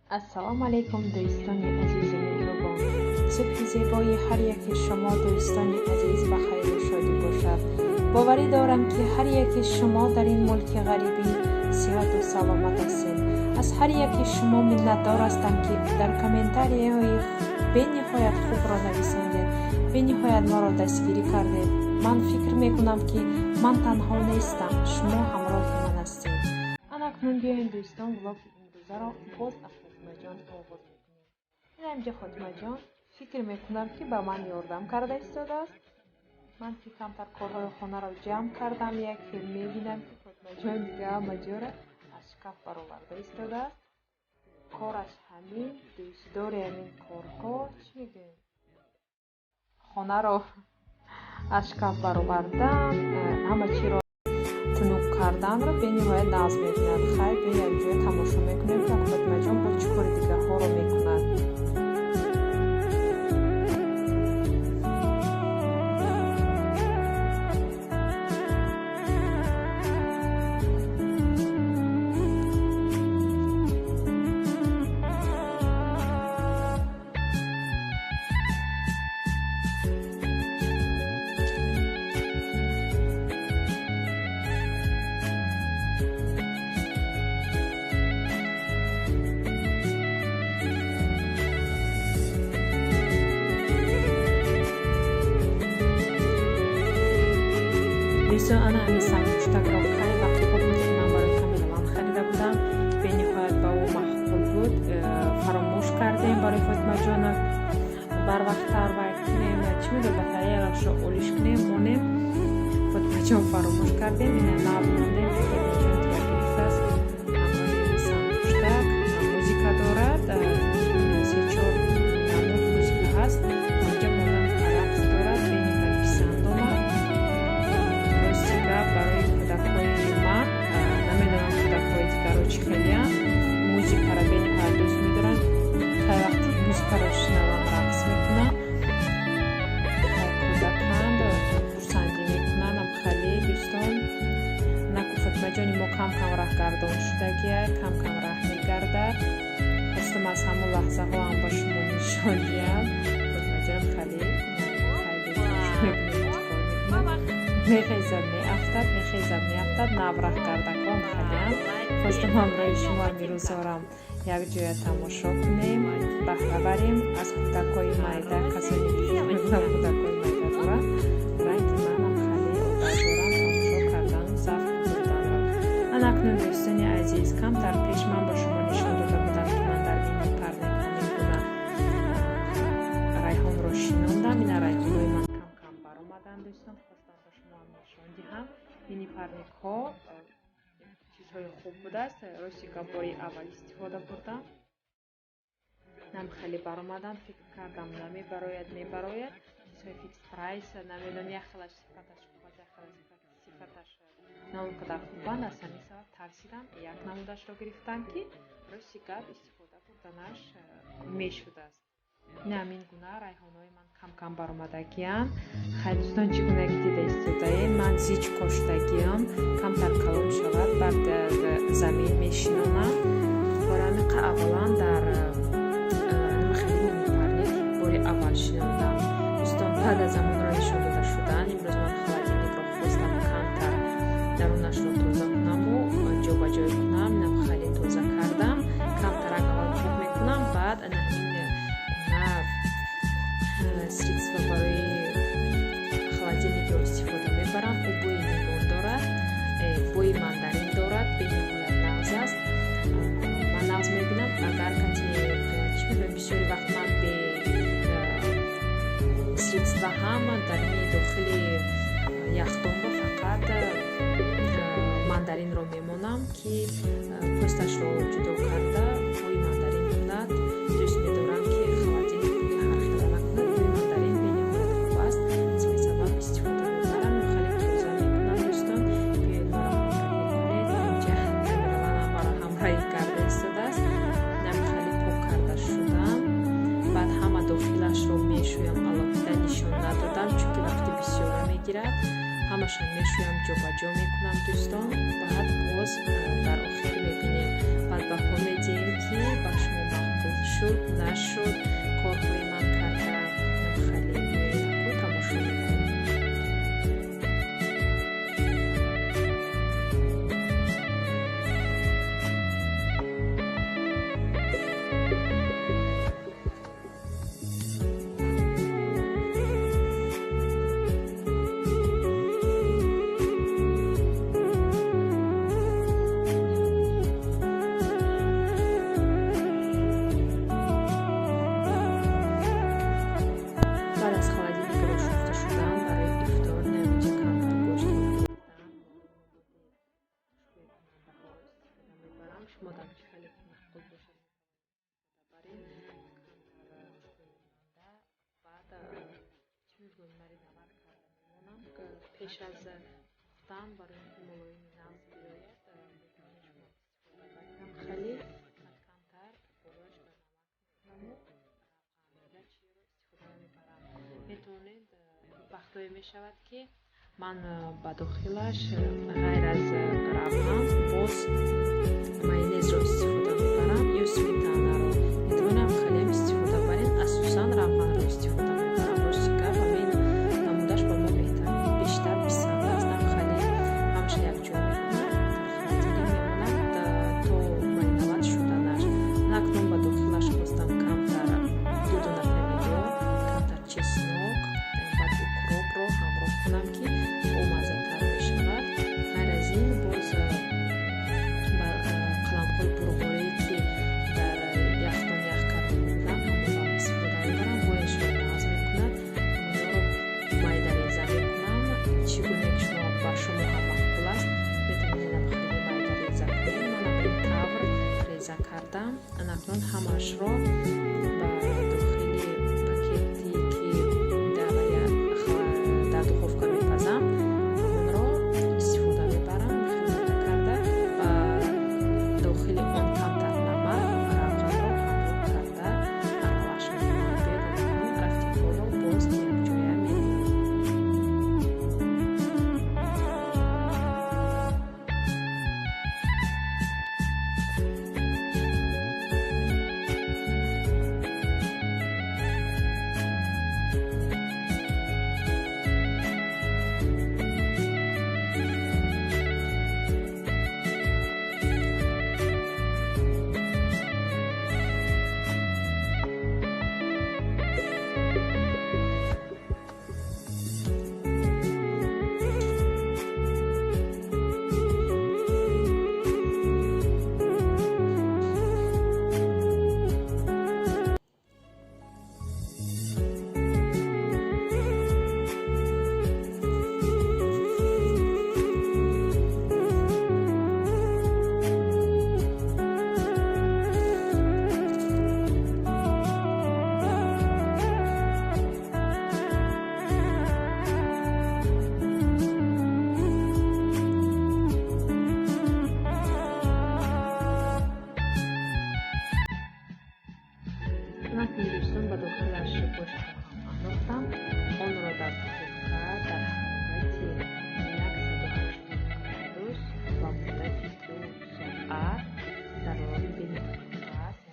Ассалому алайкум, дӯстони азизу меҳрубон. Субҳи зебои ҳар яки шумо, дӯстони азиз, ба хайру шодӣ бошад. Боварӣ дорам, ки ҳар яки шумо дар ин мулки ғарибӣ сиҳату саломат ҳастед. Аз ҳар яки шумо миннатдор ҳастам, ки дар комментарияҳои бениҳоят хубро нависондед, бениҳоят моро дастгирӣ кардед. Ман фикр мекунам, ки ман танҳо нестам, шумо ҳамроҳи ман ҳастед. Анакнун биёем, дӯстон, влоги имрӯзаро боз аз Фотимаҷон оғоз мекунем. Ина инҷа Фотимаҷон, фикр мекунам, ки ба ман ёрдам карда истодааст. Ман ки камтар корҳои хонаро ҷамъ кардам, як хел мебинам, ки Фотимаҷон дига ҳама ҷора аз шкаф бароварда истодааст. Кораш ҳамин, дӯстдори ҳамин корҳо, чӣ мегӯем, хонаро аз шкаф баровардан, ҳама чиро тунук карданро бениҳоят нағз мебинад. Хайр, биё якҷоя тамошо мекунем, ки Фотимаҷон бо чӣ кори дигарҳоро мекунад. Дӯстон, ана ҳамин сангпуштакро кай вақтҳо буд, ки ман барои Камилалам харида будам, бениҳоят ба ӯ маъқул буд. Фаромӯш кардем барои Фотимаҷона барвақттар вай кунем, чӣ мегӯяд, батареяашро олиш кунем, монем. Фотимаҷон, фаромӯш кардем. Ина нав мондем, ки Фотимаҷон дигар гирифтааст. Ҳамроҳи сангпуштак музика дорад, се-чор намуд музика ҳаст. Онҷа мондан рақс дорад, бениҳоят писанд омад. Рости гап, барои кӯдакҳои ман, намедонам, кӯдакҳои дигарро чӣ хелеанд, музикаро бениҳоят дӯст медоранд. Хай, вақте музикаро шунаванд, рақс мекунанд. Хай, кӯдаканд, хурсандӣ мекунанд. Хеле, дӯстон, наку Фотимаҷони мо кам кам раҳгардон шудагия, кам кам раҳ мегардад. Хостам аз ҳамон лаҳзаҳо ҳам ба шумо нишон диҳам. Фотимаҷонам хеле мебинем, чӣ кор мекунад. Мехезад, меафтад, мехезад, меафтад. Нав раҳгардакон халиам. Хостам ҳамроҳи шумо ҳамин якҷоя тамошо кунем, баҳра барем аз кӯдакҳои майда. Касоне ки, фикр мекунам, кӯдакҳои майда доранд, ранги манам хеле одат дорам тамошо кардану завқ бурданро. Анакнун, дӯстони азиз, камтар пеш ман ба шумо нишон дода будам, ки ман дар мини парник ҳамин гуна райҳонро шинондам. Ина райҳонҳои ман кам кам баромаданд, дӯстон. Хостам ба шумо ҳам нишон диҳам. Мини парникҳо чизҳои хуб будааст. Рости гап, бори аввал истифода бурдам. Нам хеле баромаданд, фикр кардам, намебарояд, мебарояд. Чизҳои фикс прайс, намедонам, як хелаш сифаташ хуб аст, як хелаш сифаташ на он қадар хубанд. Аз ҳамин сабаб тарсидам, як намудашро гирифтам, ки рости гап, истифода бурданаш мешудааст. Ина ҳамин гуна райҳонҳои ман кам кам баромадагианд. Хай, дӯстон, чӣ гуна ки дида истодаем, ман зич коштагиам, камтар калон шавад, баъд дар замин мешинонам. Барои ҳамин аввалан дар хеле мини парник бори аввал шинондам. Дӯстон, баъд аз амонро нишон дода шудан, имрӯз ман холодильникро хостам камтар дарунашро тоза кунаму ҷобаҷой кунам. Инам хеле тоза кардам, камтарак аввал пок мекунам, баъд ана ҳамин гуна средства барои холодильникро истифода мебарам. Ӯ бӯи лимон дорад, бӯи мандарин дорад, бениҳоят нағз аст. Ман нағз мебинам, агар кати, чӣ мегӯям, бисёри вақт ман бе средства ҳам даруни дохили яхдонро фақат мандаринро мемонам, ки пӯсташро ҷудо карда бӯи мандарин кунад. Дӯст медорам, ки холодильник бӯи ҳархела накунад. Бӯи мандарин бениҳоят хуб аст, аз ҳамин сабаб истифода мебарам, хеле тоза мекунам. Дӯстон, биёед, маро ҳамроҳӣ кунед. Инҷа камераманам маро ҳамроҳӣ карда истодааст. Инам хеле пок карда шудам, баъд ҳама дохилашро мешӯям. Алоҳида нишон надодам, чунки вақти бисёра мегирад. Ҳамаша мешӯям. Мешӯям, ҷобаҷо мекунам, дӯстон. Баъд боз дар охир мебинем, баъд баҳо медиҳем, ки ба шумо маъқул шуд, нашуд корҳои ман карда. Хеле биёед, тамошо мекунем. Баъд аз холодильникро шуста шудан, барои ифтор наминҷа камтар гӯшт гирифтам. Хушбӯйкунандаҳоро истифода мебарам. Шумо дар чӣ хеле ки маъқул бошад, баред камтар хушбӯйкунанда. Баъд чӣ мегӯем, мариновать карда мемонам пеш аз пухтан, барои ин ки мулоими нағз биёяд. Метавонед шумо истифода баред. Хеле камтар болояш ба намак мекунаму равған, чиро истифода мебарам. Метавонед, вақтое мешавад, ки ман ба дохилаш ғайр аз равған боз майонезро истифода мебарам ё сметанаро. Метавонем хелеам истифода барем, асосан равғанро истифода мебарам. Рости гап, ҳамин намудаш ба мо беҳтар, бештар писанд аст. Хеле ҳамаша якҷо мекунам, дар холодильник мемонад то мариновать шуданаш. Акнун ба дохилаш хостам камтар ду дона помидор, камтар чеснок, баъд укропро ҳамроҳ кунам, ки бомаззатар мешавад. Ғайр аз ин, боз қаламҳои бурғорие, ки дар яхдон ях карда будам, ҳамонро истифода мебарам. Бӯяшро нағз мекунад. Ҳамонҳоро майда реза мекунам. Чӣ гуна ки шумо ба шумо ҳам маъқул аст, метавонед хеле майда реза кунед. Манам ин тавр реза кардам. Акнун ҳамаашро ба дохили пакете, ки дар духовка мепазам, онро истифода мебарам. Хеле майда карда, ба дохили он камтар намак ва равғанро ҳамроҳ карда аралаш мекунам. Биёед, акнун рафти корро боз якҷоя мебинем. Акнун, дӯстон, ба дохилаш гӯштро ҳам андохтам. Онро дар духовка дар ҳарорати 180 градус ба муддати 2 соат дар ҳарорати бениҳоят паст,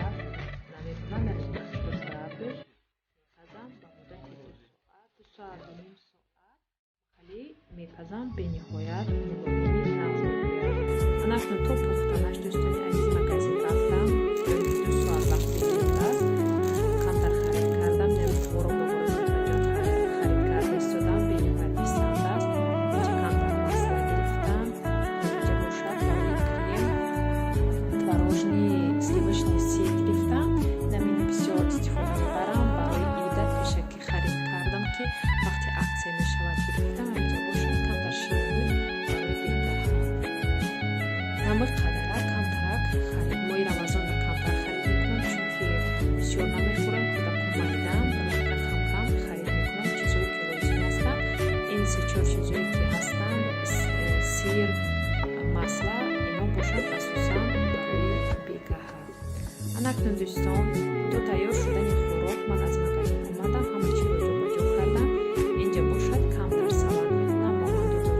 яъне 200 намекунам, яъне 180 градус мепазам ба муддати 2 соат, 2 соату ним соат хеле мепазам, бениҳоят мулоими нағз мебиёяд. Анакнун то пухтанаш, дӯстони азиз, магазин рафтам. 2 соат вақт безиёд аст, камтар харид кардам. Яъне творог барои Зуҳраҷон харид карда истодам, бениҳоят писанд аст. Инҷа камтар масло гирифтам. Инҷа бошад, барои крем творожный, сливочный сир гирифтам. Намини бисёр истифода мебарам. Барои ида пешакӣ харид кардам, ки вақте акция мешавад, гирифтам. Инҷа бошад, камтар ширинӣ барои бегаҳа. Намуи қадарак камтарак харид. Моҳи Рамазонда камтар харид мекунам, чунки бисёр намехӯрам, кӯдакон майдаам. Барои кам-кам харид мекунам чизое ки лозим ҳастанд. Ин се-чор чизое ки ҳастанд, сир, масло, ино бошад асосан барои бегаҳа. Анакнун, дӯстон, то тайёр шудани хӯрок ман аз магазин омадам, ҳама чиро ҷобаҷо кардам. Инҷа бошад, камтар салат мекунам. Ба ман ду дона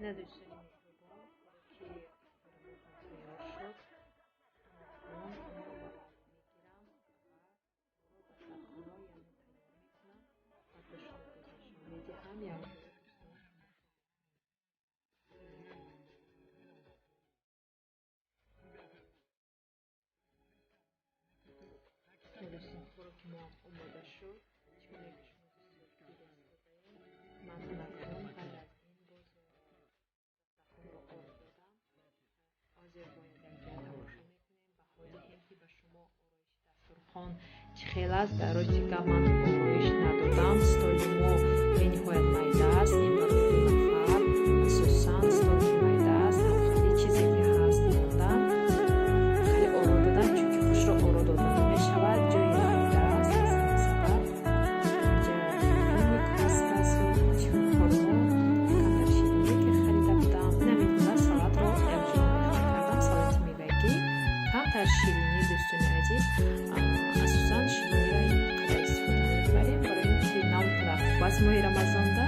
Ина, дӯстони меҳрубон, хӯроки ифтори мо ҳам тайёр шуд. Акнун онро ба лаб мегирам ва дастархонро, яъне, тайёр мекунам. Баъд ба шумо боз нишон медиҳам. Якҷоя, дӯстон, тамошо мекунем. Дӯстон, хӯроки мо ҳам омода шуд. Чӣ гуна ки шумо, дӯстон, дида истодаед, ман акнун ғайр аз ин боз дастархонро оро додам. Ҳозир бояд якҷоя тамошо мекунем, баҳо диҳем, ки ба шумо ороиши дастурхон чӣ хел аст. Дар рости гап, ман ороиш надодам. Столи мо бениҳоят майда аст, ин барои ду нафар асосан столи майда аст. Хеле чизе ки ҳаст, мондам, хеле оро додам, чунки хушро оро дода намешавад, ҷои майда аст. Аз ҳамин сабаб инҷа финик ҳаст, хурмо, камтар ширинӣ, ки харида будам. Намедонам, салатро якҷоя омехта кардам, салати мевагӣ, камтар ширинӣ. Дӯстони азиз, асосан шириниро ин қадар истифода намебарем, барои ин ки на он қадар хуб аст моҳи Рамазонда.